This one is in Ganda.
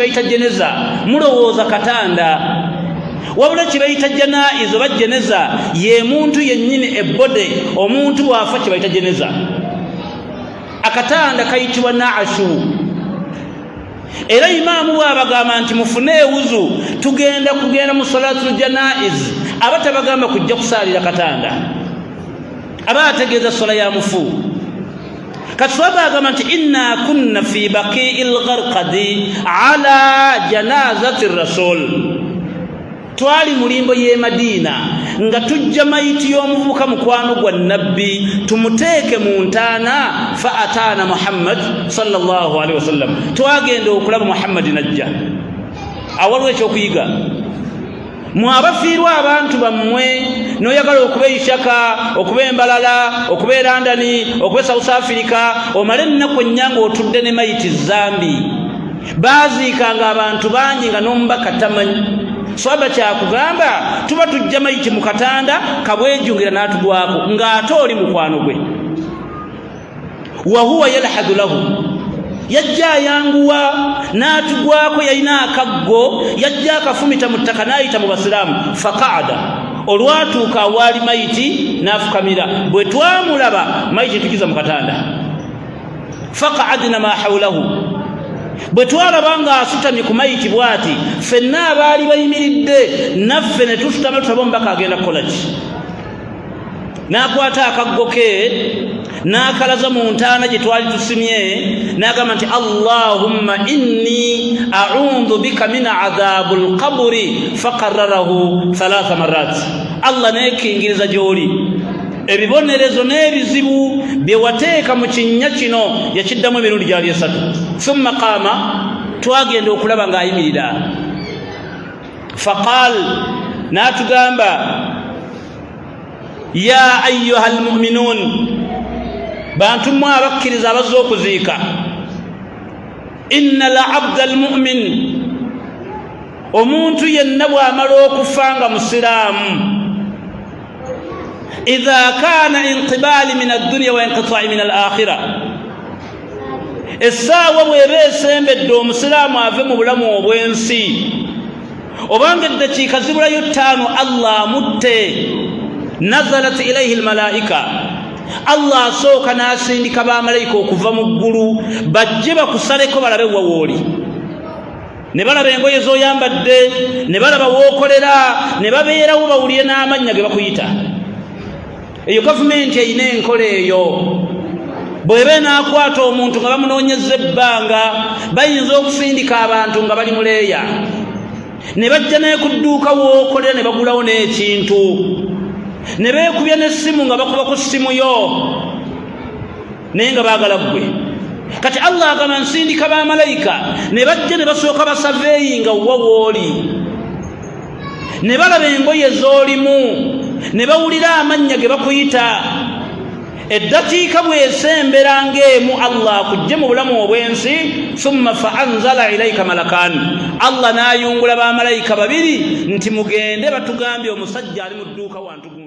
Kyebayita jeneza mulowooza katanda, wabula kyebayita janaiz oba jeneza ye muntu yennyini, ebode. Omuntu bw'afa kyebayita jeneza. Akatanda kayitibwa naashu. Era imaamu bw'abagamba nti mufune ewuzu, tugenda kugenda mu salatul janaiz, aba tabagamba kujja kusaalira katanda, aba ategeeza sola ya mufu. Kati swaba agamba nti inna kunna fi baqii lgharqadi ala janazati rasul, twali mulimbo y'e Madiina nga tujja mayiti y'omuvubuka mukwano gwa Nabbi tumuteeke mu ntaana. Fa ataana Muhammad sallallahu alaihi wasallam, twagenda okulaba Muhammadi najja. Awaliwo ekyokuyiga mwe abafiirwa abantu bammwe, n'oyagala okuba eishaka, okuba embalala, okuba e London, okuba e South Africa, omale ennaku ennya ng'otudde ne mayiti. Zambi baaziikanga abantu bangi nga n'omubaka tamanyi. Swaba kyakugamba, tuba tujja mayiti mu katanda kabwejungira n'atugwako ng'ate oli mukwano gwe. Wahuwa yalhadu lahu, yajja ayanguwa n'atugwako, yalina akaggo, yajja akafumita mu ttaka n'ayita mu basiraamu. Faqaada, olwatuuka awaali mayiti n'afukamira. Bwe twamulaba mayiti tugiza mu katanda, faqaadna ma haulahu, bwe twalaba ng'asutamye ku mayiti bw'ati, ffenna abaali bayimiridde naffe ne tusutama tutaba omubaka agenda kukola ki. N'akwata akaggo ke n'akalaza mu ntaana gye twali tusimye, n'agamba nti allahumma inni audhu bika min adhabu lqaburi, faqararahu thalatha marat. Allah, neekingiriza gy'oli ebibonerezo n'ebizibu bye wateeka mu kinnya kino. Yakiddamu emirundi gyali esatu. Thumma qaama, twagenda okulaba ng'ayimirira. Faqaal, n'atugamba ya ayuha almuminun, bantu mmwe abakkiriza abazze okuziika, inna labda almumin, omuntu yenna bw'amala okufa nga musiraamu, idha kaana inqibaali min addunya wa inqitai min al akhira, essaawa bw'eba esembedde omusiraamu ave mu bulamu obw'ensi, obanga eddakiika zibulayo 5 Allah amutte, nazalat ilaihi lmalaika, Allah asooka n'asindika bamalayika okuva mu ggulu bajje bakusaleko balabe wawooli, ne balaba engoye z'oyambadde, ne balaba wookolera, ne babeerawo bawulire n'amannya ge bakuyita. Eyo gavumenti erina enkola eyo. Bw'eba enaakwata omuntu nga bamunoonyeza ebbanga, bayinza okusindika abantu nga bali muleeya ne bajja naye ku dduuka wookolera, ne bagulawo n'ekintu, ne beekubya n'essimu nga bakuba ku ssimu yo, naye nga baagala ggwe. Kati Allah agamba nsindika bamalayika ne bajja ne basooka basaveeyi nga wa wooli, ne balaba engoye z'olimu, ne bawulira amannya ge bakuyita. Eddakiika bw'esembera ng'emu Allah akujje mu bulamu obw'ensi, thumma fa anzala ilaika malakan, Allah n'ayungula bamalayika babiri nti mugende batugambye omusajja ali mu dduuka wantu.